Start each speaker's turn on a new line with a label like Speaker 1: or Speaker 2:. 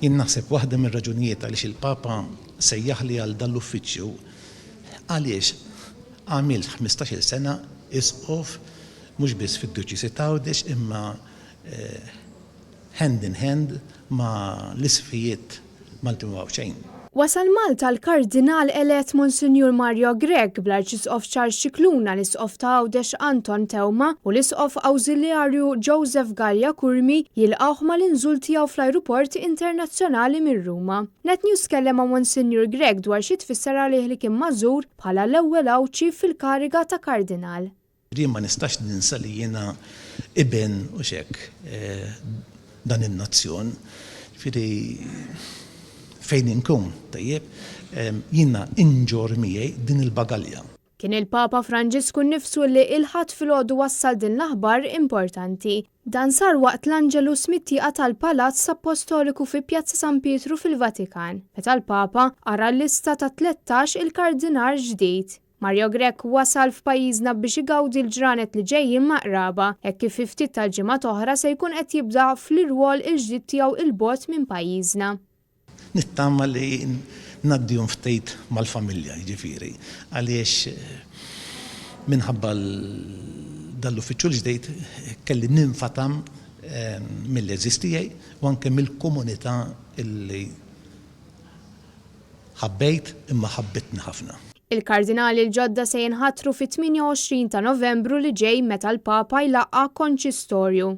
Speaker 1: Jien naħseb waħda mir-raġunijiet għaliex il-Papa sejjaħli għal dan l-uffiċċju għaliex għamilt 15-il sena isqof mhux biss fid-Djoċesi t'Għawdex imma hand in hand ma' l-isqfijiet Maltin u Għawdxin.
Speaker 2: Wasal Malta l-Kardinal elett Monsinjur Mario Grech bl-Arċisqof Charles Scicluna, l-Isqof ta' Għawdex Anton Teuma u l-Isqof Awżiljarju Joseph Galea Curmi jilqgħuh mal-inżul tiegħu fl-ajruport internazzjonali minn Ruma. Net News tkellem ma' Monsinjur Grech dwar xi tfisser għalih li kien magħżur bħala l-ewwel Għawdxi fil-kariga ta' Kardinal.
Speaker 1: Jien ma nistax ninsa li jiena iben, hux hekk, dan in-nazzjon. Jiġifieri fejn inkun, tajjeb, jiena inġorr miegħi din il-bagalja.
Speaker 2: Kien il-Papa Franġisku nnifsu li il-Ħadd filgħodu wassal din l-aħbar importanti. Dan sar waqt l-Angelus mit-tieqa tal-Palazz Appostoliku fi Pjazza San Pietru fil-Vatikan, meta l-Papa qara l-lista ta' 13 il-kardinal ġdid. Mario Grech wasal f'pajjiżna biex igawdi l-ġranet li ġejjin ma' qraba, hekk kif fi ftit tal-ġimgħat oħra se jkun qed jibda fl-irwol il-ġdid tiegħu 'il bogħod minn pajjiżna.
Speaker 1: Nittama li ngħaddihom ftit mal-familja, jiġifieri, għaliex minħabba dan l-uffiċċju l-ġdid kelli ninfatam mill-għeżież tiegħi u anke mill-komunità li Ħabbejt imma ħabbitni ħafna.
Speaker 2: Il-Kardinali l-ġodda se jinħatru fit-28 ta' Novembru li ġej meta l-Papa jlaqqa' konċistorju.